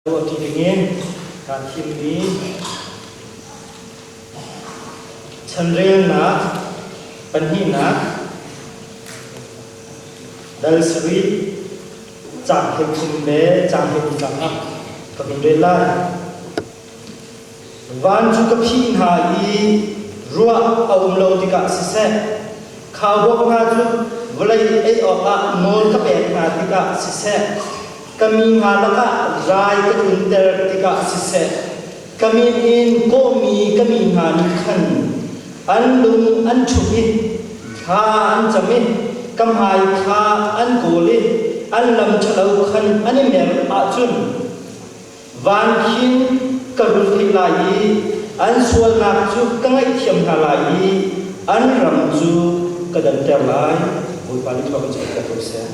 Ruahṭi dingin kaa thimmi chanrelnak pahnihnak dal sarih caang 13 le caang 14 ah ka vun rel lai. Van cu ka phih hna i ruah a um lo tikah siseh, khaubawk hna cu vawlei ei awkah nawl ka pek hna tikah siseh, ka mi hna lakah rai ka tlunter tikah siseh, ka min in kawhmi ka mi hna nih khan an lung an ṭhumh i thla an cam i ka hmai kha an kawl i an lam ṭhalo khan an i mer ahcun van khin ka run theih lai i an sualnak cu ka ngaihthiam hna lai i an ram cu ka damter lai. Bawipa nih thluak in chuahter ko seh.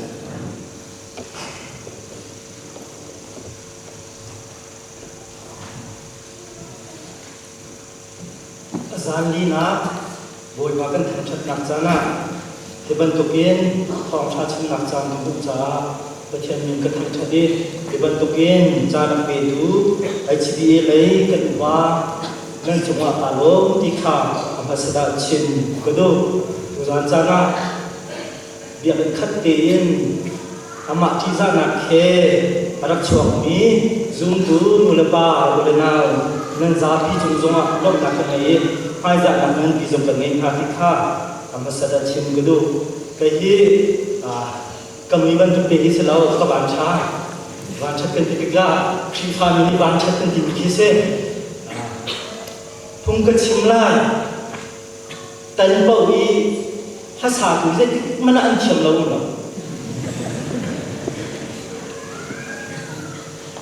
A zaanlinak Bawipa kan thangṭhatnak caan ah hi bantukin thawngṭha chimnak caan ka hmuh caah Pathian min ka thangṭhat i hi bantukin caan a petu HBA lei kan upa nan cungah kaa lawm ti kha a hmasa dah chim ka duh. Tuzaan caan ah biakinn khat tein amah ṭihzahnak he a rak chuakmi zumtu nulepa nulenau nan zapi cung zongah lawmhnak ka ngei i hmaizahnak nganpi zong kan ngei hna ti kha a hmasa ah chim ka duh. Kei hi ka mi bantuk te hi si lo, ka vanṭha. Vanṭhat kan ti tikah Khrihfami nih vanṭhat kan timi khi si. Phung ka chim lai. Tan paoh i hlasatu zeitik hmanh ah an thiam lo lo.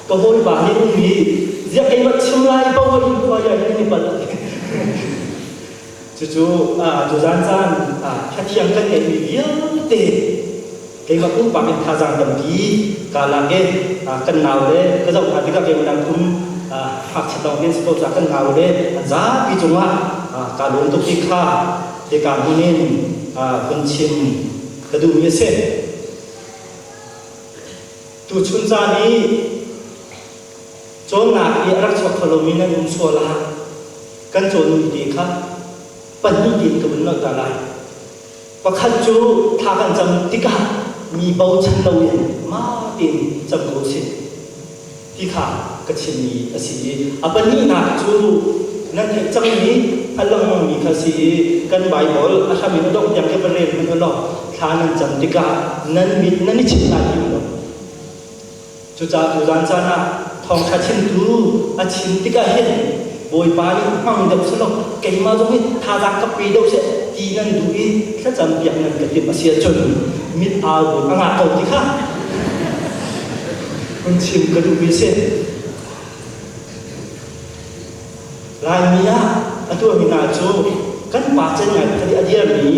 Ka hawipa nih um i ziah keimah chim lai paoh in khua ya hin ni pal. Cucu tuzan caan hlathiang kan ngeihmi vialte keimah pumpak in thazaang tampi kaa lak i kan nau le ka zoh hna tikah keimah dang kum ngakchia lawng te si ko caah kan nau le an zapi cungah kaa lawm tuk ti kha hika hmun in hun chim ka duhmi a si. Tuchun caan i cawnnak i a rak chuak kho lomi nan um sual ah kan cawnmi te kha pahnih tiin ka vun nolh ta lai. Pakhat cu thla kan cam tikah mi bochan loin mah tein cam ko usih ti kha ka chimmi a si i a pahnihnak cu nan theih cangmi a lengmangmi kha si i kan Baibal a hram in a dongh tiang khi va rel hmanh u law thla nan cam tikah nan mit nan i chinh lai ti lo. Cucaah tuzaan caan ah thawngṭha chimtu a chim tikah hin Bawipa nih hmang deuh selaw keimah zong hi thazaang ka pe deuh seh ti nan duh i thlacam piak nan ka timh a si ahcun mit au bu a ngah ko ti kha hun chim ka duhmi a si. Laimi ah a tuahmi hna cu kan pa cen ngai pakhat i a dirmi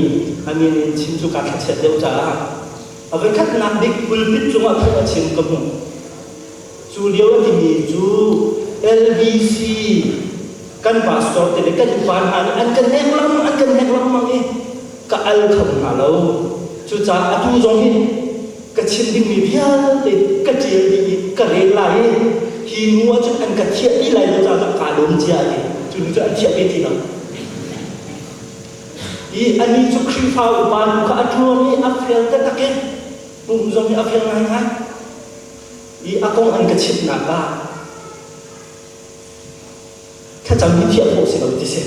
a min in chim cu kaa thlachiat deuh caah A voikhatnak bik pulpit cungah phung a chim ka hmuh. Cu lio a timi cu LBC kan pastor te le kan upa hna nih an kan hnek lengmang an kan hnek lengmang i ka al kho hna lo. Cucaah atu zong hi ka chim dingmi vialte ka ṭial dih i ka rel lai i hi hnu ahcun an ka thiah ti lai lo caah kaa lawm cia a ti. Cu hnu cu an thiah ve ti lo. I anih cu Khrihfa upa nu kha a ṭuan i a fel taktak i pum zong hi a fel ngaingai. I a kong an ka chimhnak ah thlacam hi thiah khawh si lo ti si.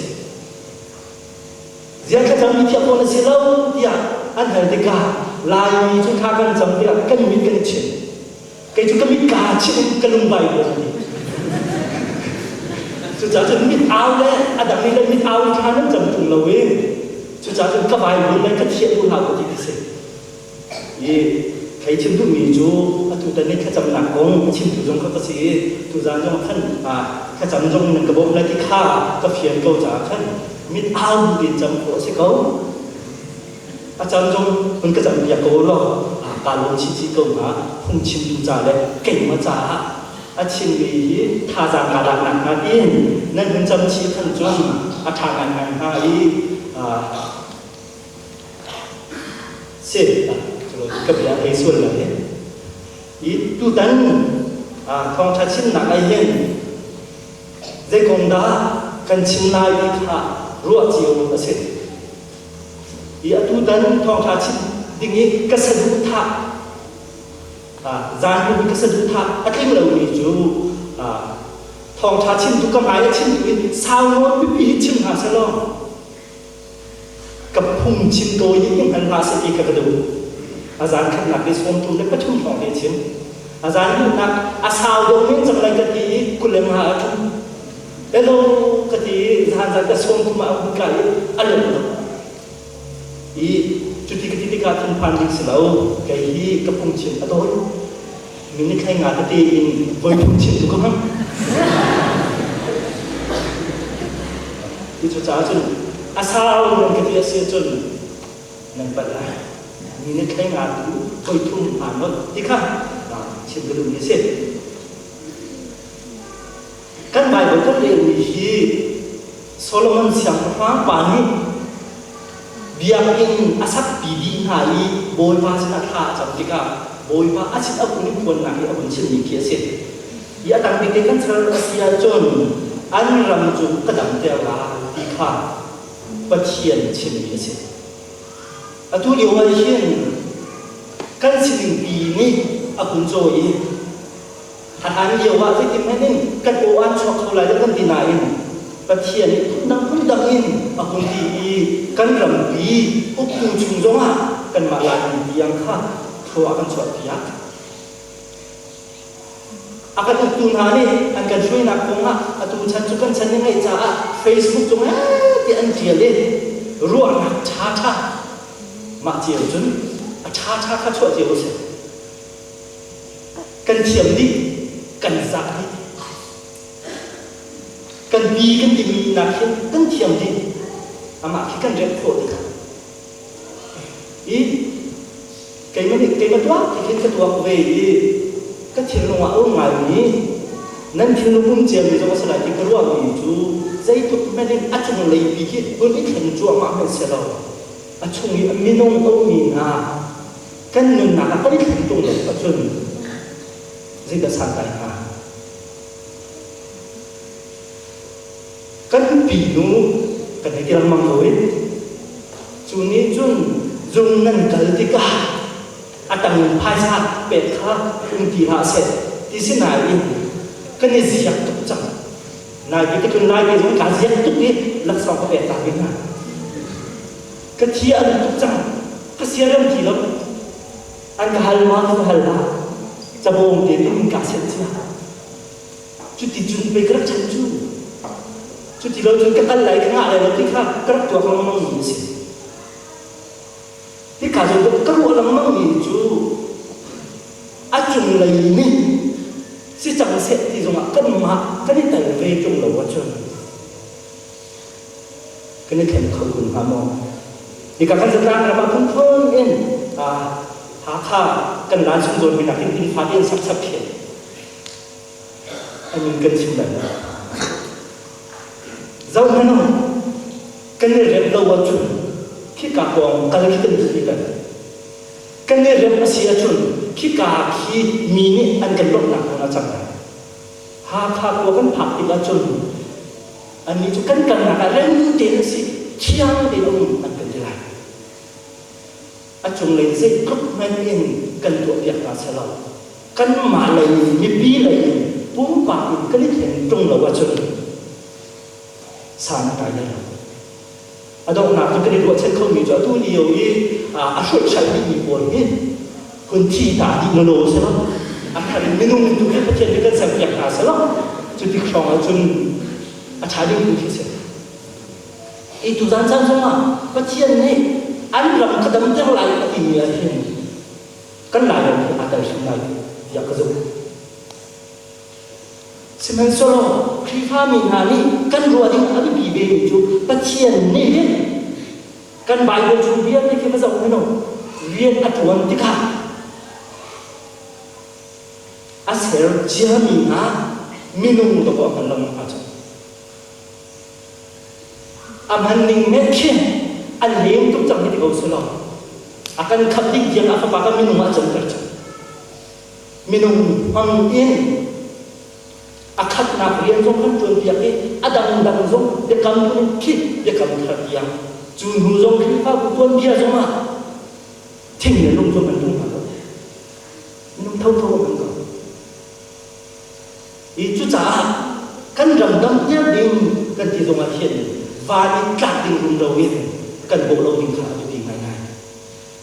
Ziah thlacam hi thiah khawh na si lo tiah an hal tikah Laimi cu thla kan cam tikah kan mit kan i chinh. Kei cu ka mit kaa chinh in ka lung bai ko ti. Cucaah cun mit au le a dang nih le mit au in thla nan cam ṭung lo i cucaah cun ka Bible le ka thiah duh hlah ko ti ti si. I thei chim duhmi cu atu tan i thlacamnak kong a chimtu zong kha ka si i tuzaan zong khan thlacam zong nan ka bawmh lai ti kha ka fian ko caah khan mit au bu tein cam khawh a si ko. A caan zong hun ka campiak ko law kaa lawm chinchin ko hnga. Phungchimtu ca le keimah caah a chimmi hi thazaang kaa lak nakhnga tiin nan hun cam chih khan cun a ṭha ngaingai hnga i si ka bia ei sual lai. I tutan Thawngṭha chimnak ah hin zei kong dah kan chim lai ti kha ruah cio a si. I atutan thawngṭha chim ding i ka saduhthah zan hnu ka saduhthah a tling lomi cu thawngṭha chimtu ka hmai a chimtu in sau nawn pipi hi chim hna selaw ka phung chim tawi i hngal hlah seh ti kha ka duh. A zan khatnak i 33 hrawng te chim. A zan hnihnak a sau deuh men cang lai ka ti i 25 a ṭhu. Hello ka ti i zan zan ka 30 ah a hun kai i a lung lo. I cuti ka ti tikah thinphan ding si lo. Kei hi ka phungchim a tawi. Minute hlei nga tete in voi phungchim tu ka hmang. Cucaah cun a sau nan ka ti a si ahcun nan palh lai. Minute hlei nga tu voi thum aa nolh ti kha chim ka duhmi a si. Kan Baibal kan relmi hi Solomon siangpahrang pa nih biakinn a sakpi dih hna i Bawipa sinah thla a cam tikah Bawipa a sin a hun i phuannak i a hun chimmi khi a si. I a tang bik te kan ser a si ahcun an ram cu ka damter lai ti kha Pathian chimmi a si. Atu lio ah hin kan siningpi nih a hun cawi i a hlan lio ah zeitin hmanh in kan aw aan chuak kho lai lo kan ti nain Pathian nih phundang phundang in a hun ti i kan rampi uktu chung zongah kanmah Laimi tiang kha thlua a kan chuahpiak. A kan uktu hna nih an kan hruainak kongah atu chan cu kan chan i ngaih caah Facebook cung eh ti an ṭial i ruahnak ṭhaṭha mah cio cun a ṭhaṭha kha chuah cio a si. Kan thiam dih, kan zah dih. Kan pi kan timi nak hin kan thiam dih. Amah khi kan remh khawh tikah. I keimah nih keimah tuak ti khin ka tuak ve i ka thinlung ah a um ngaimi nan thinlung um ciami zong a si lai ti ka ruahmi cu zeitluk hmanh in a cunglei pi khi hun i thlen cuahmah hmanh si lo a chung i a minung a ummi hna kan nunnak ah kan i thlen tung lo ahcun zeidah santlai hnga? Kan pinu kan hei ti lengmang ko i cu nih cun zung nan kal tikah a tang phaisa pek kha um ti hlah seh ti si nain kan i ziak tuk cang. Nai bi ka tlun lai ti zong kaa ziak tuk i laksawng ka pek ta ve hna. Ka thi a lut tuk cang. Ka siarem ti lo. An ka hal ma ka hal hlah. Cabawm te in ka set cia. Cuti cun pei ka rak chan cu. Cuti lo cun ka kal lai ka ngah lai lo ti kha ka rak tuak lengmang mi a si. Hika zawn ka ruah lengmang mi cu a cunglei nih si cang seh ti zongah kanmah kan i tel ve ṭung lo ahcun kan i thleng kho kun hnga maw? Hika kan zatlang ram ah phunphun in Hakha kan lan chung zawn minak in inn fate in sak chap khi a min kan chim lai lo. Zoh hmanh u, kan i rem lo ahcun khika pawng kal khi kan duh ti peng. Kan i rem a si ahcun khika khi mi nih an kan lawmhnak hmun a cang lai. Hakha khua kan phak tik ahcun annih cu kan kalnak ah rem tein a si, thiang tein a um an kan ti lai. A cunglei zeitluk hmanh in kan tuahpiak hna selaw kanmah lei in mipi lei in pumpak in kan i thlen ṭung lo ahcun san a tlai lai lo. A donghnak cu kan i ruahchan khomi cu atu lio i a hruaihhraih dihmi pawl hi hun thi ta dih lawlaw selaw a thar in minung tu hi Pathian nih kan serpiak hna selaw cu tik hrawng ahcun a ṭha ding tu khi a si. I tuzan caan zongah Pathian nih an ram ka damter lai a timi ah hin kan Lairam hi aa tel hrim lai tiah ka zumh. Sihmanhsehlaw Khrihfami hna nih kan ruah ding a biapi vemi cu Pathian nih hin kan Baibal chung vialte khi va zoh hmanh u rian a ṭuan tikah a ser ciami hna minung dawh a hman lengmang ahcun A hman ning men khi an leng tuk cang hi ti ko selaw a kan khamh ding tiang a fapa kan minung ah a canter cang. Minung hmang in A khatnak rian zong kan ṭuanpiak i a dangdang zong biakam in khi biakam thar tiang cu hnu zong Khrihfabu tuanbia zongah thing le lung zong an tung hna lo. Minung thotho an ko. I cucaah kan ram dam ding kan ti zongah hin van i tlak ding rumro in kan bawh lo ding kha a biapi ngaingai.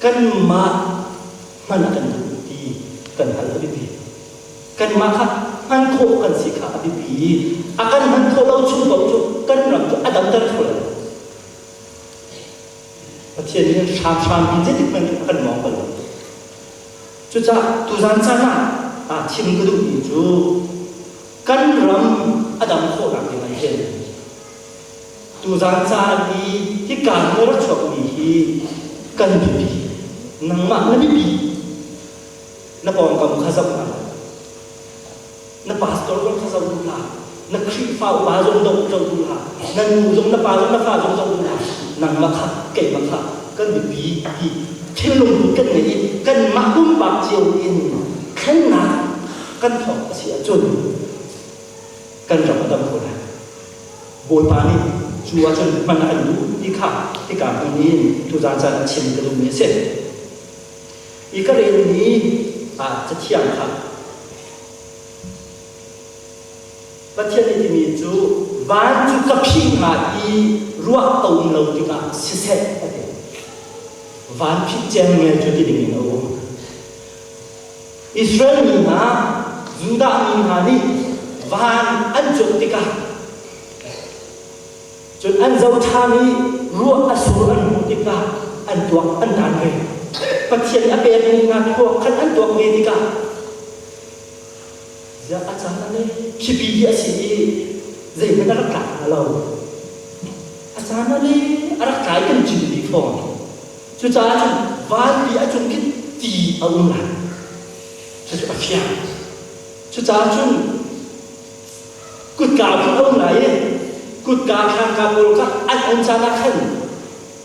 Kanmah hman a kan duh ti kan hngalh a biapi. Kanmah kha hman khawh kan si kha a biapi i a kan hman khawh lo chung paoh cu kan ram cu a damter kho lo. Pathian nih hramhram in zeitik hmanh a kan mawng bal lo. Cucaah tuzan caan ah aa chim ka duhmi cu kan ram a dam khawhnak ding ah hin tuzan caan i hika na rak chuakmi hi kan biapi. Nangmah na biapi. Na pawngkam kha zoh hna. Na pastor zong kha zoh duh hlah. Na Khrihfa upa zong zoh zoh duh hlah. Na nu zong na pa zong na fa zong zoh duh hlah. Nangmah kha keimah kha kan biapi ti thinlung kan ngei i kanmah pumpak cio in thlennak kan thawk a si ahcun kan ram a dam ko lai. Bawipa nih cu ahcun hman a kan duh ti kha hika hmun in tuzaan caan a chim ka duhmi a si. I ka relmi ah Cathiang kha Pathian nih timi cu van cu ka phih hnga i ruah a um lo tikah siseh a ti. Van phih cengmel cu ti dingin a um. Israel mi hna, Judah mi hna nih van an cuanh tikah Cun an zoh ṭhan i ruah a sur an hmuh tikah an tuak an dan ve. Pathian a pekmi hna thluak khan an tuak ve tikah ziah a caan a nei khipi hi a si i zeihmanh a rak tlak hna lo. A caan a nei a rak tlai kan cin dih fawn. Cucaah cun vanpi a cung khin ti a um lai. Cucu a fiang. Cucaah cun Kutka khi a um lai i kutka thlangka pawl kha an on caan ah khan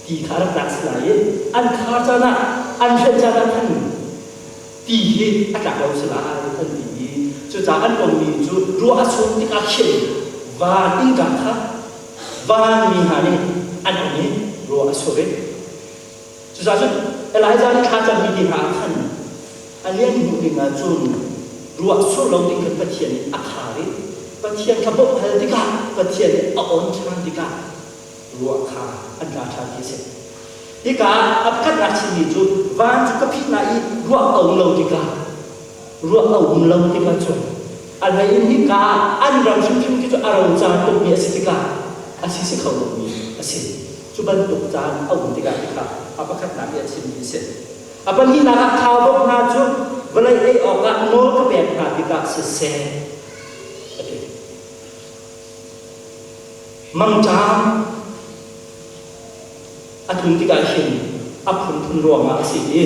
ti kha rak tlak si lai i an khar caan ah an hrenh caan ah khan ti hi a tlak lo si lai an ti i cucaah an pommi cu ruah a sur tikah khin van innka kha vanmi hna nih an on i ruah a sur i Cucaah cun Elijah nih thla cammi te hna ah khan a lian hmuh ding ah cun ruah sur lo ding khan Pathian nih a khar i Pathian kha bawmh hal tikah Pathian nih a on ṭhan tikah ruah kha an tla ṭhan ti a si. Hika ah a pakhatnak chimmi cu van cu ka phih hna i ruah a um lo tikah ruah a um lo tikah cun a hlei in hika an ram hrimhrim khi cu a roca tukmi a si tikah a si si kho lomi a si. Cu bantuk caan a um tikah ti kha a pakhatnak i a chimmi a si. A pahnihnak ah khaubawk hna cu vawlei ei awkah nawl ka pek hna tikah siseh a ti. Mangṭam a tlun tikah hin a phunphun ruangah a si i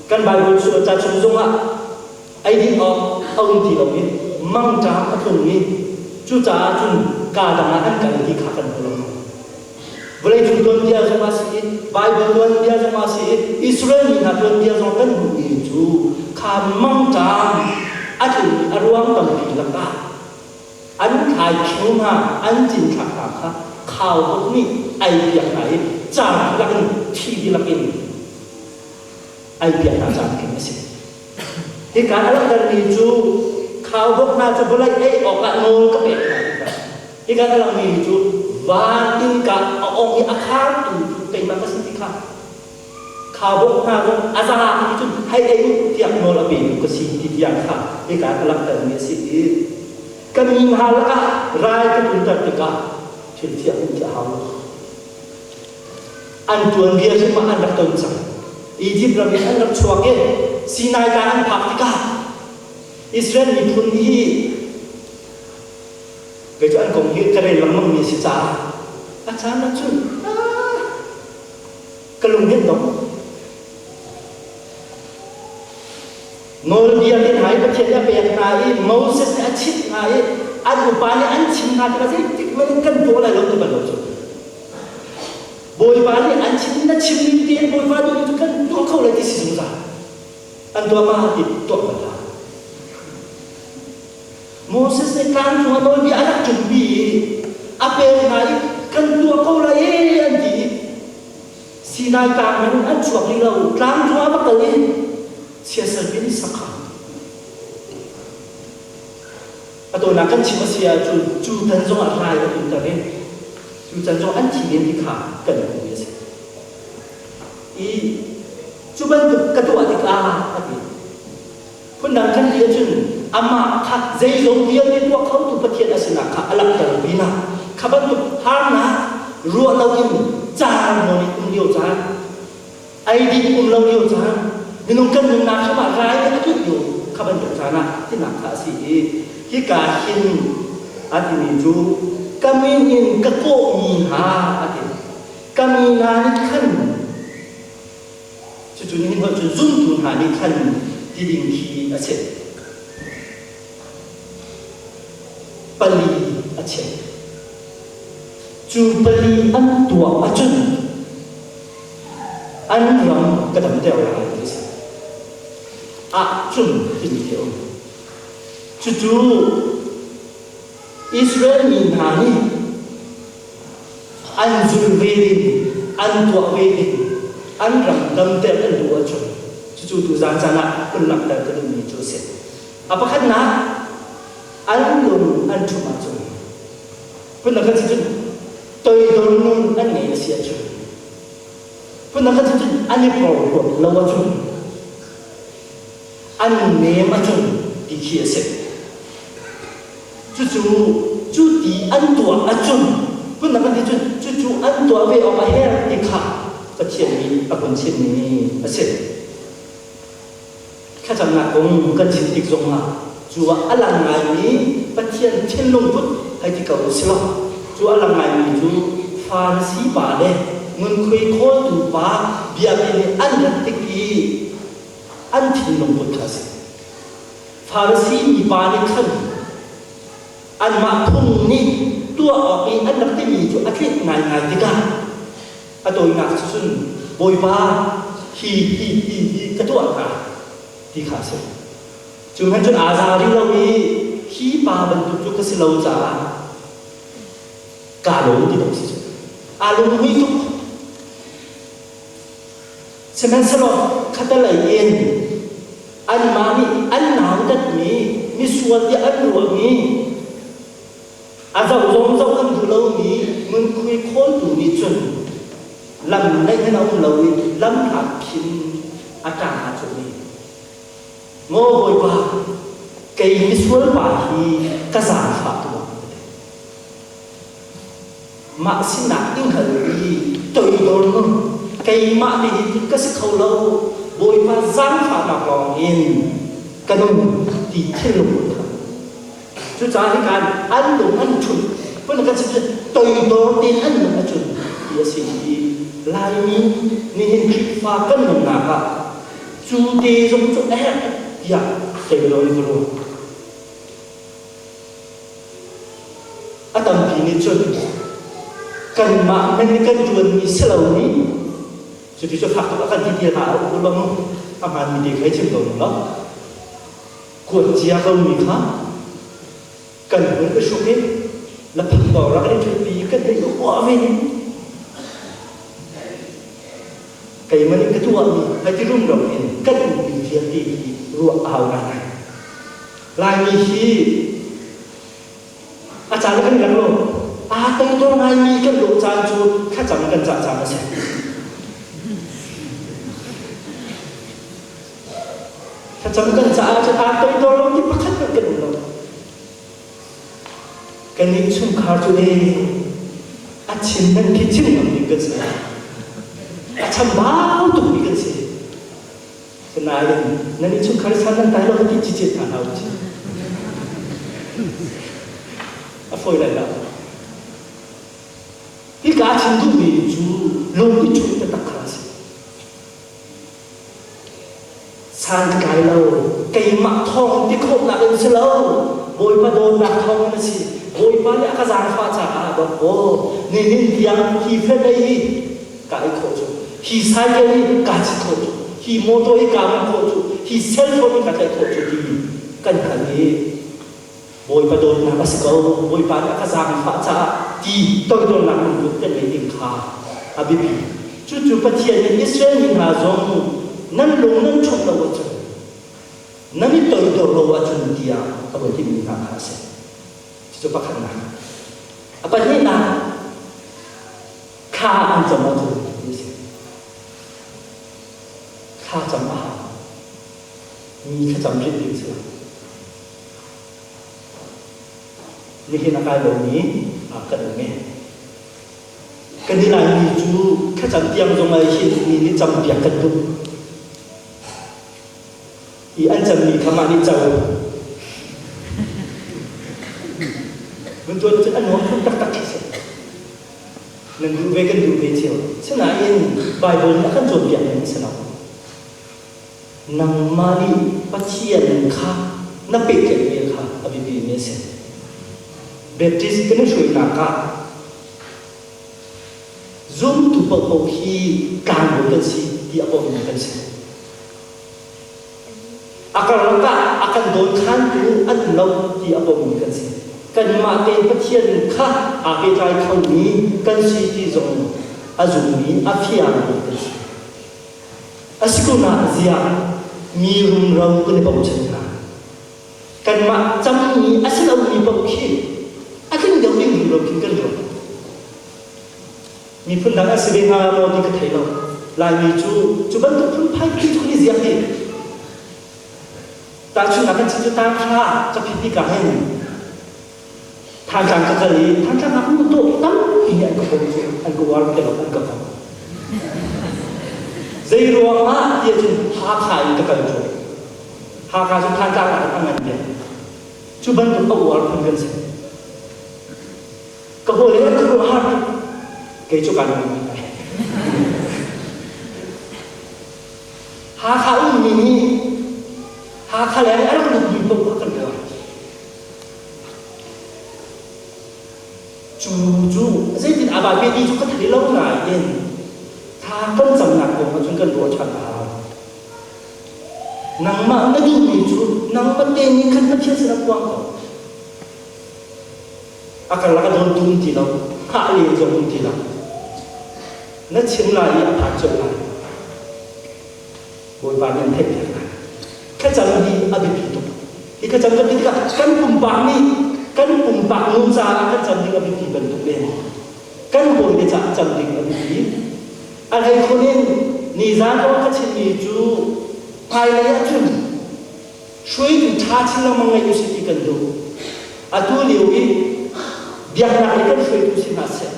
kan Baibal ca chung zongah ei ding awk a um ti lo i mangṭam a tlung i cucaah cun kaa dang ah an kal ti kha kan hmu lo. Vawleicung tuanbia zong ah si i Baibal tuanbia zong ah si i Israel mi hna tuanbia zong kan hmuhmi cu kha mangṭam a tlung i a ruang tampi lakah an thlai khiu hna an cinthlak hna kha khaubawk nih ai piak hna i caan lakin thi dihlak in ai piak hna caan khin a si. Hika a langhtermi cu khaubawk hna cu vawlei ei awkah nawl ka pek hna tikah hika a langmi cu van innka a ong i a khartu cu keimah ka si ti kha khaubawk hna zong a za ti cun hei ei u tiah nawl a petu ka si ti tiang kha hika a langhtermi a si i ka mi hna lakah rai ka tlunter tikah thil thiah in khi a hau lo. An tuanbia hrim ah an rak ton cang. Egypt ram in an rak chuak i Sinai tlang an phak tikah Israel miphun hi kei cu an kong hi ka rel lengmang mi a si caah a caan ah cun ka lung hin dong. Nawlbia te hna i Pathian nih a pek hna i Moses nih a chimh hna i an upa nih an chim hna tikah zeitik hmanh in kan tuah lai lo ti bal lo cu. Bawipa nih an chim na chim ning tein Bawipa duh cu kan tuah kho lai ti si zungzal. An tuah ma ti tuah bal hlah. Moses nih tlang cungah nawlbia a rak ṭumpi i a pek hna i kan tuah ko lai ee an ti i Sinai tlang in an chuak rih lo. Tlang cungah va kal i siasal pi nih sak kha. A tawinak kan chim a si ahcun cu tan zongah rai a tlunter i cu can zong an thi men ti kha kan hmuhmi a si. I cu bantuk ka tuah tikah a ti. Phundang kan ti ahcun amah kha zeizong vialte tuah khotu Pathian a sinak kha a langhter pinah kha bantuk harnak ruah loin caan nawn in um lio caan, eidin um lo lio caan, minung kan nunnak hrim ah rai a tlunh lio kha bantuk caan ah tinak kha a si i hika hin a timi cu ka min in ka kawhmi hna a ti. Ka mi hna nih khan Cucu nihin holh cun zumtu hna nih khan ti ding khi a si. Pali a chim. Cu pali an tuah ahcun an ram ka damter lai ti a si. Ahcun timi khi a um. Cucu Israel mi hna nih an zul ve ding, an tuah ve ding, an ram damter an duh ahcun cucu tuzaan caan ah hun langhter ka duhmi cu a si. A pakhatnak, an lung an ṭhumh ahcun phundang kan si cun toidor nun an ngei a si ahcun phundang kan si cun an i porhlawt lo ahcun an nem ahcun ti khi a si. Cucu cu ti an tuah ahcun phundang kan ti cun cucu an tuah ve awk a herh ti kha Pathian nih a hun chimmi a si. Thlacamnak kong kan chim tik zongah cu ah a lang ngaimi Pathian thinlung put hei ti ko u silaw cu a lang ngaimi cu Farasi pa le ngunkhuai khawltu pa biakinn nih an rat tik i an thinlung put kha a si. Farasi mipa nih khan anmah phung nih tuah awk i an rak timi cu a tlinh ngaingai tikah a tawinak cu cun Bawipa hi hi hi hi ka tuah hna ti kha a si. Cu hmanh cun aa za rih lo i hi pa bantuk cu ka si lo caah kaa lawm ti dawh si cu. Aa lunghmui tuk. Sihmanhsehlaw khatalei in anmah nih an nautatmi misual tiah an ruahmi a zoh zong zoh an duh lomi ngunkhui khawltu nih cun lam neih in a um lo i lamhlat phin a ṭang aa cawh i Maw Bawipa, kei misual pa hi ka zaangfah tuah ka ti. Mah sinak i hngal i toidor nun keimah te hi ka si kho lo Bawipa zaangfahnak lawng in ka nung ti thinlung put kha cucaah hikan an lung an ṭhut phun kan chim toidor tein an lung a cun ti a si i Laimi nihin Khrihfa kan nunnak ah cu te zong cu a herh tiah toidor in ka ruah. A tampi nih cun kanmah men kan ṭuanmi si lo nih cuti cu fak tuk a kan ti ti hna u law mu a hmaanmi te kha i chim ko ning law kuat cia komi kha kan hun i hruk i laphak dawr ah kan i ṭhutpi i kan hei uah ve ning keimah nih ka tuahmi hei ti rumro in kan ummi vialte hi ruah a hau ngaingai. Laimi hi a caan kan rak lo. Aa toidor ngaimi kan lawh caan cu thlacam kan cah caan a si. Thlacam kan caah ahcun aa toidor lo ti pakhat hmanh kan um lo. Kan innchungkhar cu ee a chim nan khi chim ngam ding kan si. A chambau tukmi kan si. Sinain nan innchungkhar san nan tai lo ti cicet hna hlah u. A fawi lai lo. Hika a chim duhmi cu lung i ṭhumh taktak kha a si. San ka tlai lo. Keimah thawng ti khawhnak in si lo. Bawipa dawtnak thawng in a si. Bawipa nih a ka zaangfah caah dawk aw nihin tiang hi felei hi ka ei khawh cu. Hi cycle hi kaa cit khawh cu. Hi motor hi kaa hman khawh cu. Hi cell phone hi ka tlaih khawh cu ti kan hngalh i. Bawipa dawtnak a si ko, Bawipa nih a ka zaangfah caah ti toidornak lungput kan ngei ding kha a biapi. Cucu Pathian nih Israel mi hna zong nan lung nan ṭhumh lo ahcun, nan i toidor lo ahcun tiah a vun timi hna kha a si. Cucu pakhatnak. A pahnihnak, thla an cam ahcun ti a si. Thla cam a hau. Mi thlacam rit ding si lo. Nihin a kai lomi kan um i kan i Laimi cu thlacam tiang zong ah hin mi nih campiak kan duh i an cammi kha mah nih co mun tuan cun an nuam phun taktak khi si. Nan duh ve kan duh ve cio. Sinain Bible nih a kan cawnpiak ning a si lo. Nangmah nih Pathian kha na pehtlaihmi kha a biapimi a si. Baptist kan i hruainak ah zumtu paohpaoh hi tlangbawi kan si ti a pommi kan si. A karlak ah a kan dawnkhantu an um lo ti a pommi kan si. Kanmah tein Pathian kha aa pehtlai khomi kan si ti zong a zummi, a fiangmi kan si. A si ko na ziah mi rumro kan i bochan hna. Kanmah cammi a si lomi paoh khi a tling deuh ding rumro khin kan ruat. Miphun dang an si ve hnga maw ti ka thei lo. Laimi cu cu bantuk phunphai khi cu kan i ziak dih. Tahchunhnak kan chim cu tanghra ka phit tikah hin Thantlang ka kal i Thantlang ah um dawh tampi nih an ka bawmh cu an ka uar te lo an ka bawmh. Zei ruang ah ti ahcun Hakha in ka kal cu. Hakha cu Thantlang ah a ngan bik. Cu bantuk a uar phun kan si. Ka hawi le an khuaruahhar tuk. Kei cu kaan nuam bik lai. Hakha ummi nih Hakha leng a rak lutmi paoh kha kan uar. Cu cu zeitin a vai ti cu ka thei lo nain thla kan camnak kong ahcun kan ruah ṭhan a hau. Nangmah na duhmi cu nangmah te nih khan Pathian sinah puang ko. A karlak a dawntu um ti lo, hngah len zong um ti lo. Na chim lai i a phan colh lai. Bawipa nih an theihpiak hna. Thlacam hi a biapi tuk. Hi thlacam kan ti tikah kan pumpak nih kan pumpak nun caah kan cam ding a biapi bantuk in kan hawile caah cam ding a biapi. A hleikhun in nizan kong ka chimmi cu hmailei ahcun hruaitu ṭha chin lengmang ngei usih ti kan duh. Atu lio i biaknak lei kan hruaitu si hna seh,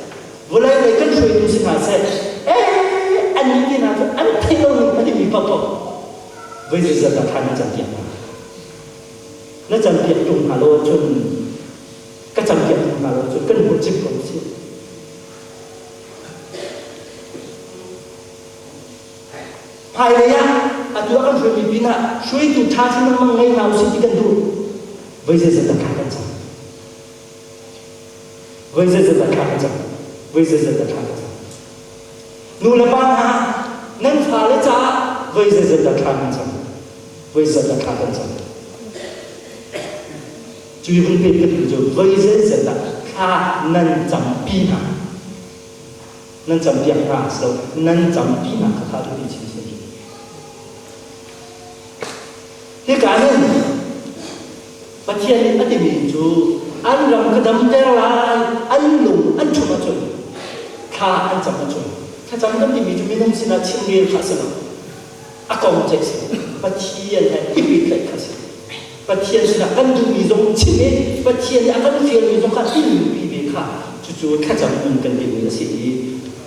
vawlei lei kan hruaitu si hna seh, eh an nih ti hna cu an theih lo ning a timi paohpaoh voi zeizat dah thla na campiak hna. Na campiak tung hna lo ahcun ka campiak tung hna lo ahcun kan hmuh cip ko si. Hmailei ah atu a kan hruaimi pinah hruaitu ṭha chin lengmang ngei hna usih ti kan duh. Voi zeizat dah thla kan cam? Voi zeizat dah thla kan cam? Voi zeizat dah thla kan cam? Nu le pa hna, nan fale caah voi zeizat dah thla kan cam? Voi zeizat dah thla kan cam? Cu i vun pet ka duh cu voi zeizat dah thla nan campi hna? Nan campiak hna so nan campi hna kha kha biapi chinchin. Hika hin Pathian nih a timi cu an ram ka damter lai, an lung an ṭhumh ahcun thla an cam ahcun thlacam kan timi cu minung sinah chimrel kha a si lo. A kong ceih si. Pathian he i pehtlaih kha si. Pathian sinah kan duhmi zong chim i Pathian nih a kan fialmi zong kha tinpi ve kha cucu thlacam nun kan timi a si i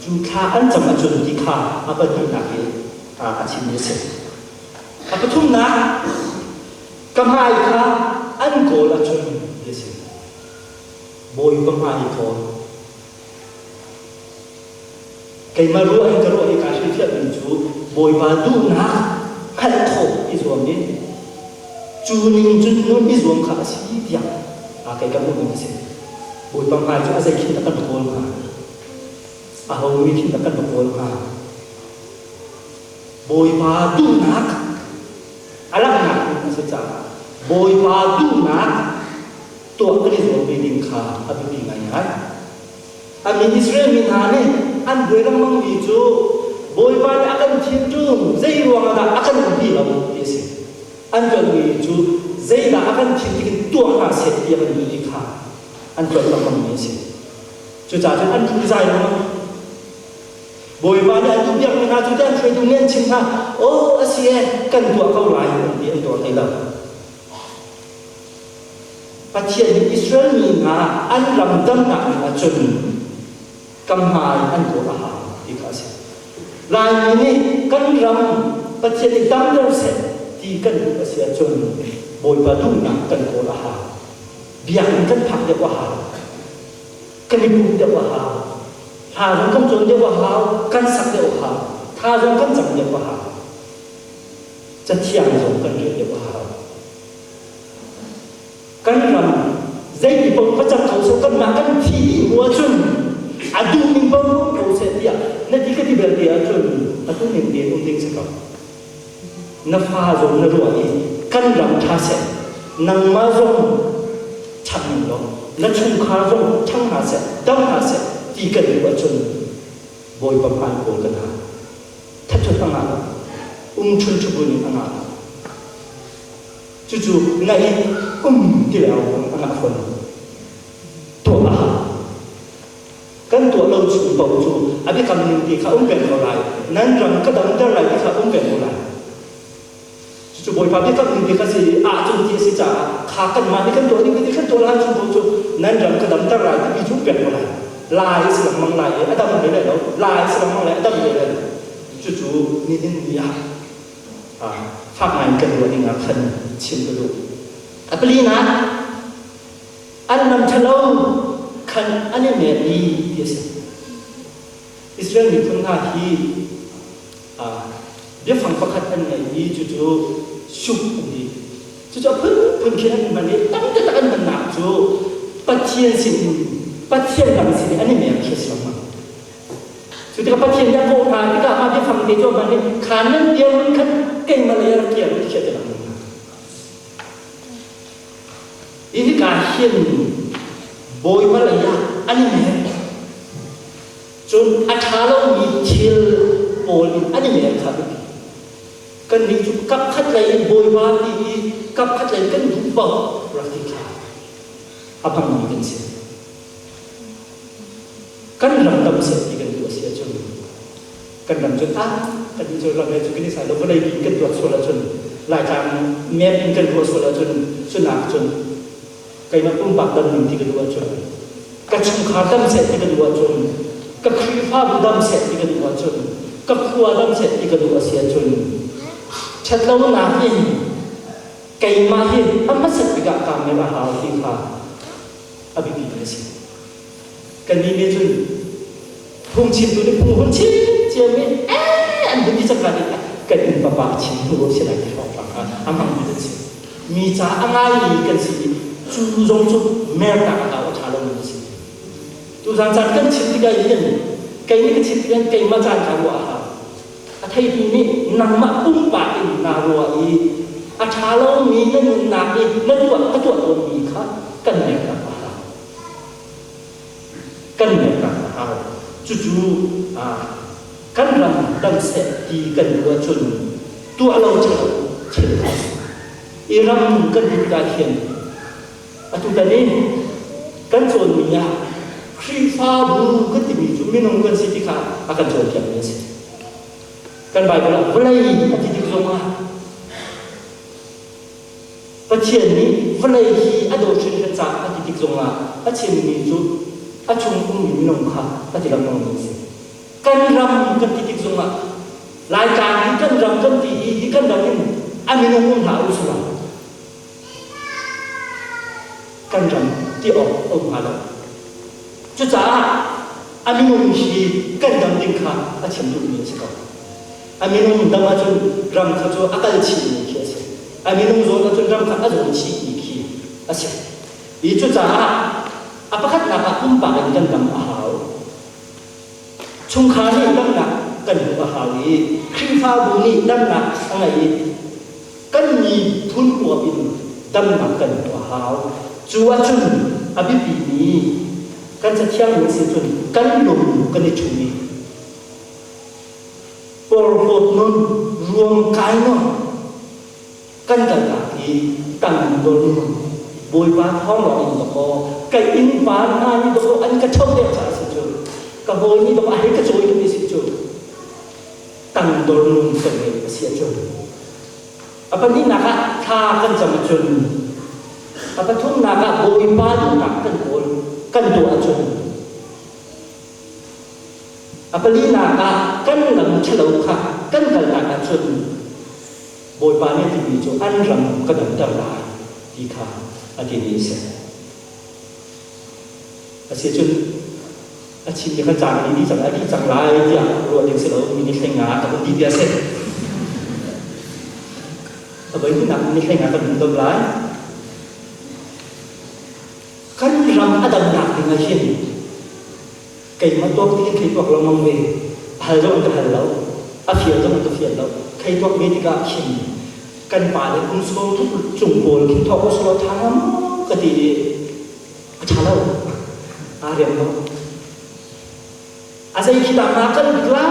cu thla an cam ahcun ti kha a pahnihnak i a chimmi a si. A pathumnak ka hmai kha an kawl ahcun ti a si. Bawipa hmai i kawl. Keimah ruah in ka ruah i kaa hrilhfiahmi cu Bawipa duhnak hngalh khawh i zuam i cu ning cun nun i zuam kha a si tiah kei ka hmuhning a si. Bawipa hmai cu a zei khin dah kan va kawl hnga? Aho mi khin dah kan va kawl hnga? Bawipa duhnak a langhnak hmun a si caah Bawipa duhnak. Tuah kan i zuam ve ding kha a biapi ngaingai. A min Israel mi hna nih an buai lengmangmi cu Bawipa nih a kan thim ṭung, zei ruangah dah a kan umpi lo ti a si. An ṭuanmi cu zeidah a kan thim tikin tuah hna seh ti a kan duh ti kha an ṭuan lengmangmi a si. Cucaah cun an phunzai lengmang. Bawipa nih an duhpiakmi hna cu ti an hruaitu nih an chim hna, aw a si e, kan tuah ko lai an ti an tuah hlei lo. Pathian nih Israel mi hna an ram damnak ding ahcun kam hmai an kawl a hau ti kha a si. Laimi nih kan ram Pathian nih damter seh ti kan duh a si ahcun Bawipa duhnak kan kawl a hau. Biakinn kan phak deuh a hau. Kan i pumh deuh a hau. Hla zong kan cawn deuh a hau. Kan sak deuh a hau. Tha zong kan cam deuh a hau. Cathiang zong kan rel deuh a hau. Kan ram zeiti paoh va cang kho seh kanmah kan thi dih hnu ahcun a duhning paoh um ko seh tiah na ti ka ti belte ahcun a duhning tein um ding si ko. Na fa zong na ruah i kan ram ṭha seh, nangmah zong ṭhang ning law, na chungkhar zong ṭhang hna seh, dam hna seh ti kan duh ahcun Bawipa hmai kawl kan hau. Thathut a ngah lo. Um chun ṭhubun in a ngah lo. Cucu ngaih um ti lo a ngah fawn. Tuah a hau. Kan tuah lo chung paoh cu a biakam ning ti kha um peng ko lai. Nan ram ka damter lai ti kha um peng ko lai. Cucu Bawipa biakam ning ti kha si ahcun ti a si caah kha kanmah nih kan tuah ding ti kan tuah lai chung paoh cu nan ram ka damter lai ti cu um peng ko lai. Lai si lengmang lai i a dam ve lai lo. Lai si lengmang lai a dam ve lai lo. Cucu nihin ni ah fak ngai in kan ruah ding ah khan chim ka duh. A palinak an lam ṭhalo khan an i mer i ti a si. Israel miphun hna hi biafang pakhat an ngei i cucu suk an ti. Cucu a phunphun khin an hman i tam taktak an hmannak cu Pathian sin in Pathian lam sin in an i mer khi a si lengmang. Cu tikah Pathian nih a kawh hna tikah mah biafang te cu a hman i kha nan dirhmun khan keimah lei ah rak kir u ti khi a ti lengmang hna. Hi hika hin Bawipa lei ah an i mer. Cun a ṭha lomi thil pawl in an i mer kha biapi. Kannih cu kapkhat lei in Bawipa ti i kapkhat lei in kan duh paoh rak ti kha a hmangmi kan si. Kan ram dam seh ti kan duh a si ahcun kan ram cu ah kan nih cu ram he cu kan i sai lo vawlei in kan tuak sual ahcun Laitlang map in kan ruah sual ahcun cunak cun keimah pumpak dam ning ti ka duh ahcun ka chungkhar dam seh ti ka duh ahcun ka Khrihfabu dam seh ti ka duh ahcun ka khua dam seh ti ka duh a si ahcun ṭhatlonak in keimah hi a hmasat bik ah kaa mer a hau ti kha a biapi a si. Kannih nih cun phungchimtu nih phung hun chim ciami ee an hun ti cangka nih kan inn papa a chim hnu si lai ti hrawnghrang kha a hmangmi kan si. Mi ca a ngaimi kan si i cu zong cu mernak a hau a ṭha lomi a si. Tuzan caan kan chim tikah hin kei nih ka chim tikah keimah caan kha ruah a hau. A theitu nih nangmah pumpak in naa ruah i a ṭha lomi na nunnak i na tuah ka tuah tawnmi kha kan mernak a hau. Kan mernak a hau. Cucu kan ram dam seh ti kan duh ahcun tuah lo ṭhalo thil a si. I ram kan duh tikah hin atutan in kan cawnmi ah Khrihfabu kan timi cu minung kan si ti kha a kan cawnpiakmi a si. Kan Baibal ah vawlei a ti tik zongah Pathian nih vawlei hi a dawt hringhran caah a ti tik zongah a chimmi cu a chung ummi minung kha a ti lengmangmi a si. Kan ram kan ti tik zongah Laitlang hi kan ram kan ti i hi kan ram in a minung um hlah u sulaw kan ram ti awk a um hnga lo. Cucaah a minung hi kan dam ding kha a chim duhmi a si ko. A minung dam ahcun ram kha cu a kal chihmi khi a si. A minung zawn ahcun ram kha a zawn chihmi khi a si. I cucaah a pakhatnak ah pumpak in kan dam a hau. Chungkhar nih damnak kan hmuh a hau i Khrihfabu nih damnak a ngei i kan miphun huap in damnak kan hmuh a hau. Cu ahcun a biapimi kan cathiang ning si cun kan lung kan i ṭhum i porhlawt nun ruamkai nun kan kalnak i tangdor nun Bawipa thawng lawng in dawkaw ka innpa hna nih dawkaw an ka ṭho deuh caah si cu ka hawi nih dawkaw a hei ka cawi duhmi si cu tangdor nun kan ngeih a si ahcun a pahnihnak ah thla kan cam ahcun a pathumnak ah Bawipa duhnak kan kawl kan tuah ahcun a palinak ah kan lam ṭhalo kha kan kalnak ahcun Bawipa nih a timi cu an ram ka damter lai ti kha a timi a si. Asicun a chimmi kha caan a dih cang a dih cang lai tiah ruah ding si lo mi ni hleng ah ka hun dih bia si. A voihnihnak ni hleng ah kan hun dom lai. Kan ram a damnak ding ah hin keimah tuak ding in thei tuak lengmang ve. A hal zong an ka hal lo. A fial zong an ka fial lo. Thei tuak ve tikah khin kan pa le kum sawm thuk cung pawl khin thawk usulaw ṭha hnga maw ka ti i a ṭha lo. Aa riam lo. A zei khi dah ma kan bik lai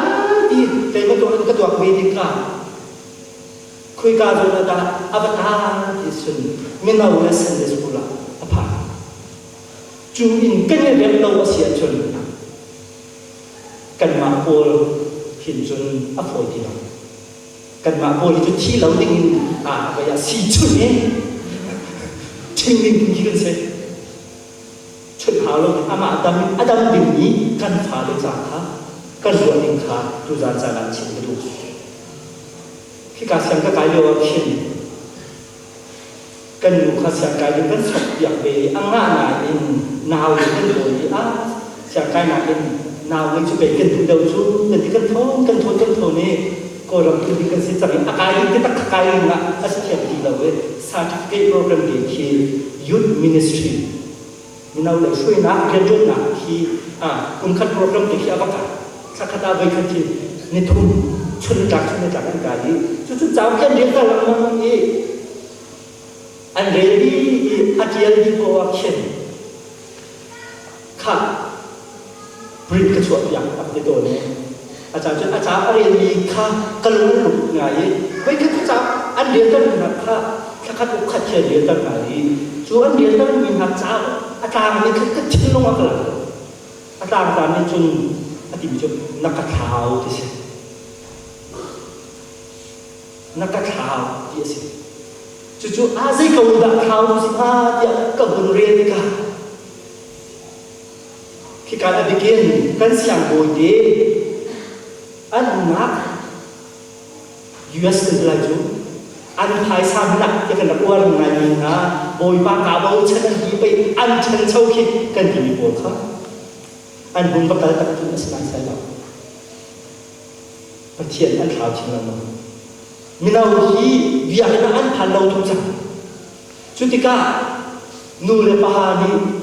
ti keimah tuak in ka tuak ve tikah Khoika zawn ah dah a va taan ti cun mino le Sunday school ah a phan. Cu in kan i rem lo a si ahcun kanmah pawl hin cun a fawi ti lo. Kanmah pawl hi cu thi lo ding in a vai ah si chun i ṭhing ding khi kan si. Chun hau lo amah dam in a dam dingmi kan fale ca kha kan ruah ding kha tuzaan caan ah chim ka duh. Khika siang ka kai lio ah khin kan nu kha siangkai ding kan sokpiak ve i a ngah nain nau in kan dawi i ah siangkai nakin nau ngei cu pei kan duh deuh cu kan ti kan thawn kan thawn kan thawn i Kawlram tu ding kan si cang i a kai ding te tak kai ding ah a si thiam ti lo i certificate program te khi youth ministry mino lei hruainak rianṭuannak khi kum khat program te khi a va kai thla khat ah voi khat khi nithum chun tlak chun tlak an kai i cucu cauk khi an rel ta lengmang i an rel dih i a ṭial dih ko ah khin kha print ka chuah piak a ti tawn i a ca cun a ca a relmi kha ka lung an luk ngai i voi khat cu ca an reltermi hna kha thla khat uk khat khi an relter hna i cu an reltermi hna ca a tlangmi kha ka thinlung ah ka lak a tlangta nih cun a timi cu na ka thlau ti si na ka thlau ti a si cucu a zei ko dah thlau si hnga tiah ka hun rel tikah Khika a bikin kan siangbawi te an umnak US kan ti lai cu an phaisa hmanh ah kan rak uar ngaimi hna bawipa kaa bochan an ti pei an ṭhancho khi kan timi pawl kha an hun va kal tak cu a si naisai lo. Pathian an thlau chin lengmang. Mino hi biakinn ah an phan lo tuk cang. Cu tikah nu le pa nih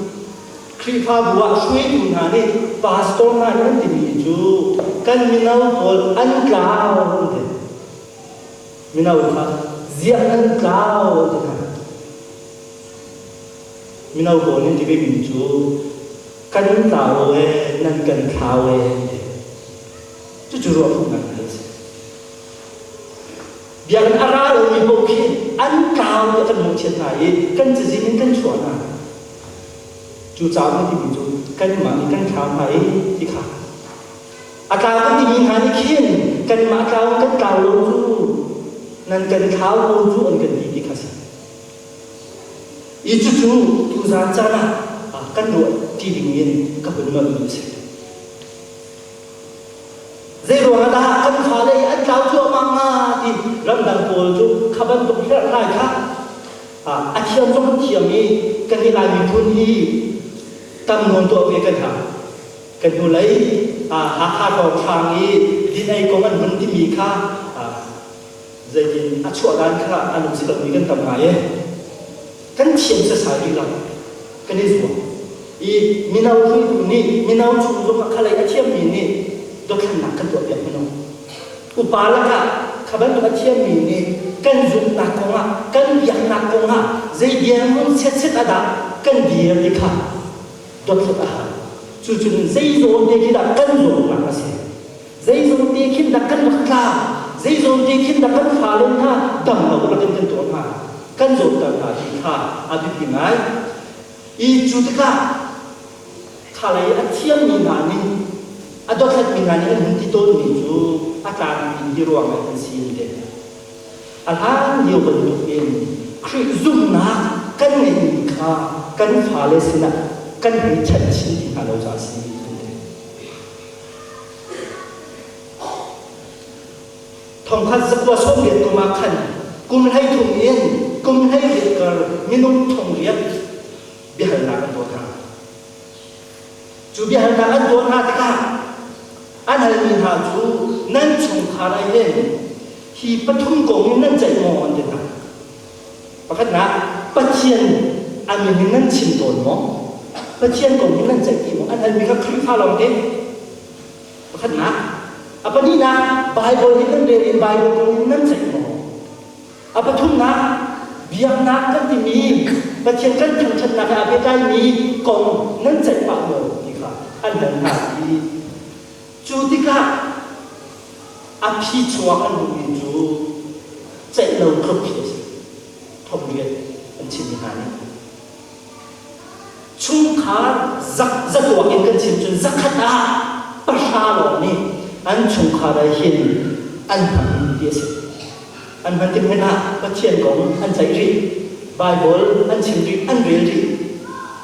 Khrihfabu ah hruaitu hna nih pastor hna nih an timi cu kan mino pawl an tlau an ti. Mino kha ziah nan tlau an ti hna. Mino pawl nih ti vemi cu kan tlau ee nan kan thlau ee an ti. Cucu ruah phu ngai a si. Biakinn a ra lomi paoh khi an tlau tiah kan mawhchiat hna i kan cazin in kan chuah hna. Cu cauk na timi cu kanmah nih kan thlau hna i ti kha. A tlau kan timi hna nih khin kanmah tlau kan tlau lo cu nan kan thlau ko cu an kan ti ti kha si. I cucu tuzaan caan ah kan ruah ti ding in ka hun nolhmi a si. Zeiruang ah dah kan fale hi an tlau cuahmah hnga ti ramdang pawl cu kha bantuk herhhlai kha a thiam zong an thiam i kan i Lai miphun hi tam nawn tuah ve kan hau. Kan hnulei Hakha hrawnghrang i din ei kong an hun timi kha zeitin a chuah dan kha a lung si lomi kan tam ngai e. Kan thiam sasai rih lo. Kan i zuam. I mino hruaitu nih mino chung zongah khalei a thiammi nih dothlennak kan tuahpiak hmanh. Upa lakah kha bantuk a thiammi nih kan zumhnak kongah, kan biaknak kongah zei dirhmun setset ah dah kan dir ti kha dothlat a hau. Cucun zei zawn te khi dah kan zawtnak a si? Zei zawn te khin dah kan rak tla? Zei zawn te khin dah kan fale hna dam lo lakin kan tuah hna? Kan zawtter hna ti kha a biapi ngai. I cu tikah khalei a thiammi hna nih a dothlatmi hna nih an hun ti tawnmi cu a tlangpi hi ruangah an si an ti. A hlan lio bantukin Khrih zumhnak kan ngeihmi kha kan fale sinah kan hei chanh chin ti hna lo caah a si an ti. Thongkhat zakua 80 kum ah khan kum 13 in kum 18 kar minung 800 biahalnak an tuah hna. Cu biahalnak an tuah hna tikah an halmi hna cu nan chungkhar ah hin hi pathum kong in nan ceih maw an ti hna. Pakhatnak, Pathian a min in nan chim tawn maw? Pathian kong hin nan ceih ti maw? An halmi kha Khrihfa lawng te. Pakhatnak, a pahnihnak, Baibal hi nan rel in Baibal kong in nan ceih maw? A pathumnak, biaknak kan timi Pathian kan thangṭhatnak he aa pehtlaimi kong nan ceih pah maw ti kha an hal hna i cu tikah a phi chuak an hmuhmi cu ceih lo tluk khi a si. Thongriat an chimmi hna nih. Chungkhar zatuak in kan chim cun zakhat ah 3 lawng nih an chungkhar ah hin an hman ti a si. An hman tik hmanh ah Pathian kong an ceih rih, Baibal an chim rih, an rel rih.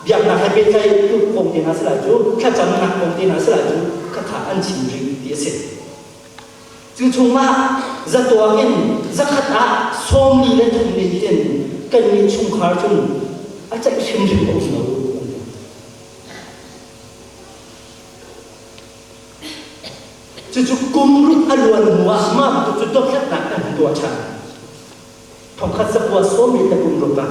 Biaknak he pehtlaih tuk kong te hna si lai cu, thlacamnak kong te hna si lai cu, khatha an chim rih ti a si. Cu chungah zatuak in zakhat ah 43 nih hin kannih chungkhar cun a ceih hrimhrim a um lo. Cucu kum ruk a luan hnu ah mah bantuk cu dothlatnak an hun tuah ṭhan. Thongkhat zakua sawm le kum ruk ah.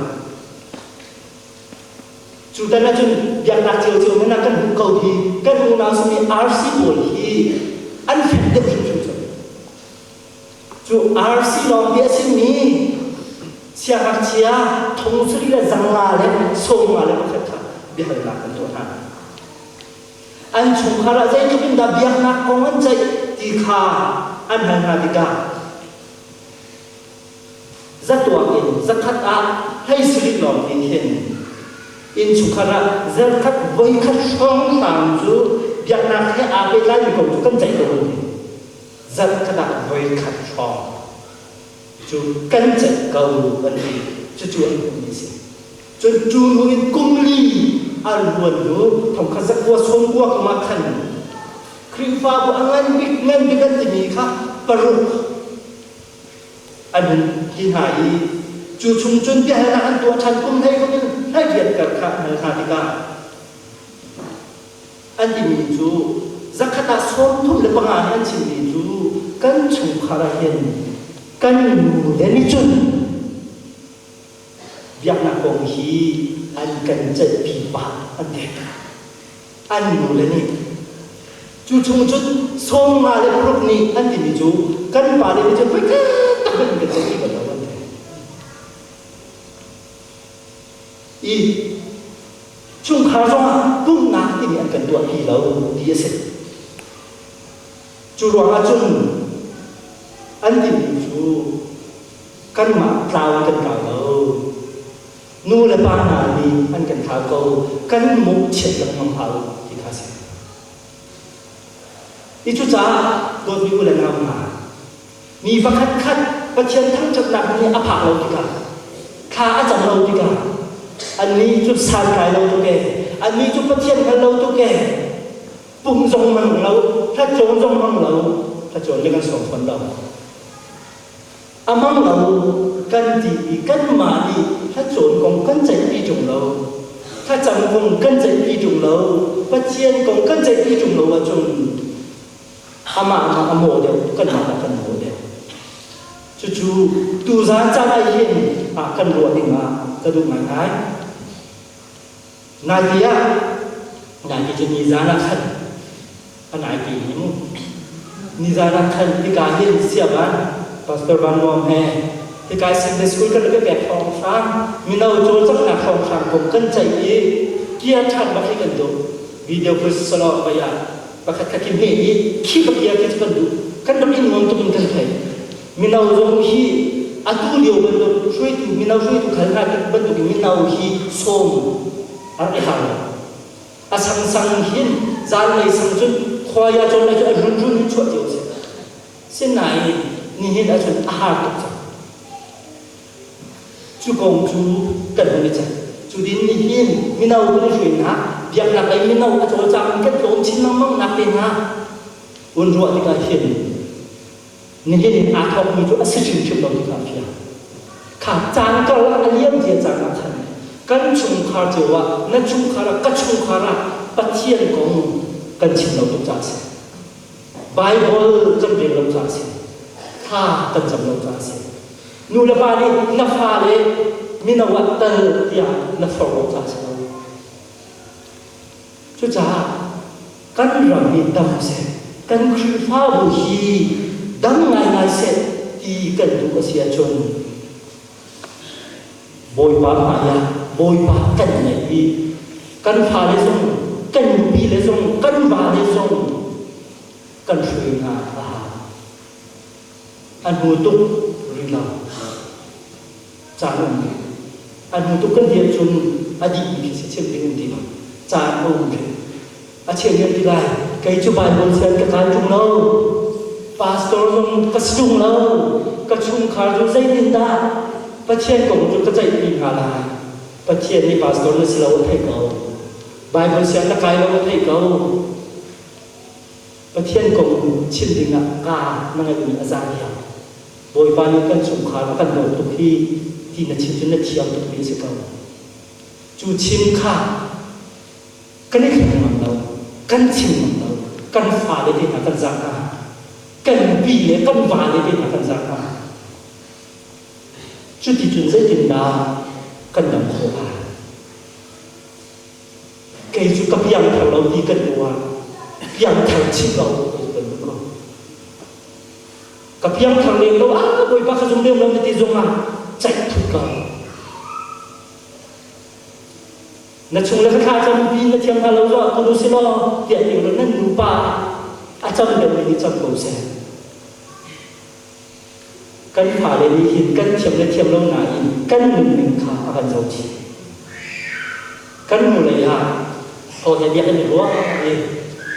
Cu tan ahcun biaknak ciocio hmanh ah kan hmuh ko hi kan unau simi RC pawl hi an fek deuh hrimhrim cu. Cu RC lawng hi a simi siangngakchia thong sarih le 500 le 51 kha biahalnak kan tuah hna. An chungkhar ah zeitluk in dah biaknak kong an ceih ti kha an hal hna tikah Zatuak in zakhat ah 17 lawng in hin innchungkhar ah zarkhat voikhat hrawnghrang cu biaknak he aa pehtlaimi kong cu kan ceih ko an ti. Zarkhat ah voikhat hrawng cu kan ceih ko an ti. Cucu an hmuhmi a si. Cun cu hnu in kum li a luan hnu thongkhat zakua sawmkua kum ah khan Khrihfabu a ngan bik ngan bik an timi kha paruk an hun ti hna i cu chung cun biahalnak an tuah ṭhan kum hlei kum in 18 kar kha an hal hna tikah an timi cu zakhat ah 35 nih an chimmi cu kan chungkhar ah hin kan nu le nih cun biaknak kong hi an kan ceihpi pah an ti. An nule nih cu chung cun 56 nih an timi cu kan pale nih cun voi tak in kan ceih bal lo an ti. I chungkhar zongah pumhnak timi an kan tuahpi lo ti a si. Cu ruangah cun an timi cu kanmah tlau kan tlau lo. Nu le pa hna nih an kan thlau ko, kan mawhchiat lengmang hlah u ti kha a si. I cucaah dawtmi u le nau hna, mi pakhat khat Pathian thangṭhatnak nih a phak lo tikah, thla a cam lo tikah, annih cu santlai lo tuk ee, annih cu Pathian hngal lo tuk ee, pum zong mang lo, hlacawn zong mang lo, hlacawn le kan sawm fawn lo. A mang lo kan ti i kanmah nih hlacawn kong kan ceihpi ṭung lo, thlacam kong kan ceihpi ṭung lo, Pathian kong kan ceihpi ṭung lo ahcun amah kha a maw deuh, kanmah ah kan maw deuh. Cucu tuzaan caan ah hin ah kan ruah ding ah ka duh ngaingai. Nai ah nai ti cu nizaan ah khan a nai ti hi mu. Nizaan ah khan hika hin siavan. Pastor Van Nuam he hikai Sunday School kan rak i pek hrawnghrang, mino cawlcanghnak hrawnghrang kong kan ceih i kia ṭhan bak hi kan duh. Video pul sisalaw vei ah pakhat khat khi hme i khi bak ia khi cu kan duh. Kan rak i nuam tuk in kan thei. Mino zong hi atu lio bantuk hruaitu mino hruaitu khal hna bantuk in mino hi sawm a rak i har lo. A sangsang hin zanlei sang cun khuai ah cawn lai cu a runrun in chuah cio a si. Sinain nihin ahcun a har tuk cang. Cu kong cu kan hun i ceih. Cu din nihin mino kan i hruainak, biaknak lei mino a cawlcang in kan tlawm chin lengmang nak te hna hun ruah tikah hin nihin in aa thawkmi cu a si hrimhrim lo ti kha a fiang. Kha caan karlak a liam cia caan ah khan kan chungkhar cio ah na chungkhar ah ka chungkhar ah Pathian kong kan chim lo tuk caah a si. Baibal kan rel lo caah a si. Thla kan cam lo caah a si. Nu le pa nih na fale mino ah tal tiah na forh lo caah a si lo. Cucaah kan ram hi dam seh, kan Khrihfabu hi dam ngaingai seh ti kan duh a si ahcun Bawipa hmaiah Bawipa kan ngeih i kan fale zong, kan nupi le zong, kan vale zong kan hruai hna a hau. A hnu tuk rih lo. Caan um rih. A hnu tuk kan ti ahcun a dihmi khi si chim ding um ti lo. Caan a um rih. A cheu nih an ti lai, kei cu Baibal sian ka kai ṭung lo. Pastor zong ka si ṭung lo. Ka chungkhar cu zeitindah Pathian kong cu ka ceihpi hna lai. Pathian nih pastor na si lo a theih ko. Baibal sian na kai lo a theih ko. Pathian kong chim dingah kaa na ngeihmi a za diam. Bawipa nih kan chungkhar a kan dawt tuk hi ti na chim cu na thiam tukmi a si ko. Cu chim kha kan i thleng ngam lo, kan chim ngam lo, kan fale te hna kan zah hna, kan pi le kan vale te hna kan zah hna. Cuticun zeitindah kan dam khawh lai? Kei cu ka piangthar lo ti kan duh ah piangthar chih lo kei kan duh ko. Ka piangthar lem lo ah Bawipa ka zum lem lo na ti zong ah ceih thut ko. Na chung le ka thla cam pi na thiam hna lo zong ah kun usih law tiah ti nan nupa a cam deuhmi nih cam ko seh. Kan fale nih hin kan thiam le thiam lo nain kan nunning kha a kan zohchih. Kan hnulei ah thaw he biak in i ruah i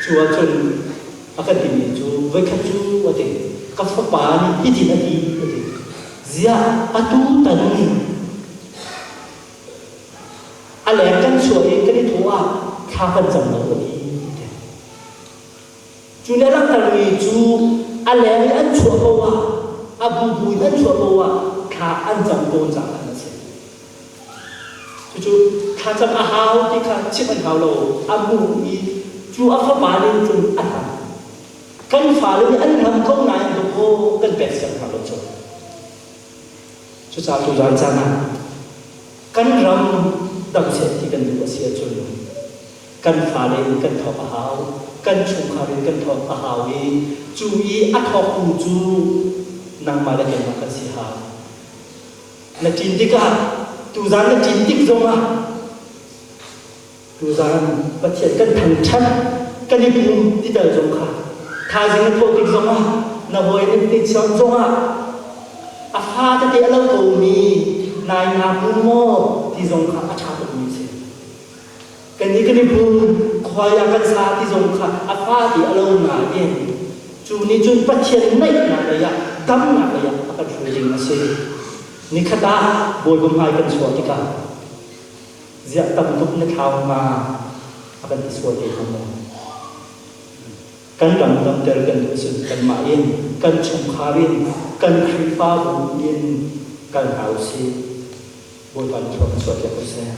cu ahcun a kan timi cu voikhat cu a ti ka fapa nih hitin a ti a ti. Ziah atu tan A leng kan chuah i kan i thawh ah thla kan cam lo a ti. Cu nih a langhtermi cu a leng i an chuah ko ah a bubu in an chuah ko ah thla an cam tawn caah khan a si. Cucu thlacam a hau ti kha chimh an hau lo. A hmuh i cu a fapa nih cun a hlam. Kan fale nih an hlam ko nain dawkaw kan pek siang hna lo cu. Cucaah tuzaan caan ah kan ram dam seh ti kan duh a si ahcun kan fale in kan thawk a hau, kan chungkhar in kan thawk a hau i cu i a thawktu cu nangmah le keimah kan si hau. Na ṭin tikah tuzaan na ṭin tik zongah Tuzaan Pathian kan thangṭhat, kan i pum ti tal zong kha thaizing na thawh tik zongah na hawi na ti chion zongah a fa tete a lo komi nai naa pum maw ti zong kha a ṭha tukmi a si. Kannih kan i pum, khuai ah kan sa ti zong kha a fa ti a lo nain cu nih cun Pathian naihnak lei ah damnak lei ah a kan hruai ding a si. Nikhat ah Bawipa hmai kan chuah tikah Ziah tam tuk na thlau hnga a kan ti sual te hnga maw? Kan ram damter kan duh cun kanmah in, kan chungkhar in, kan Khrihfabu in kal hna usih. Bawipa nih thlua kan chuahpiak ko seh.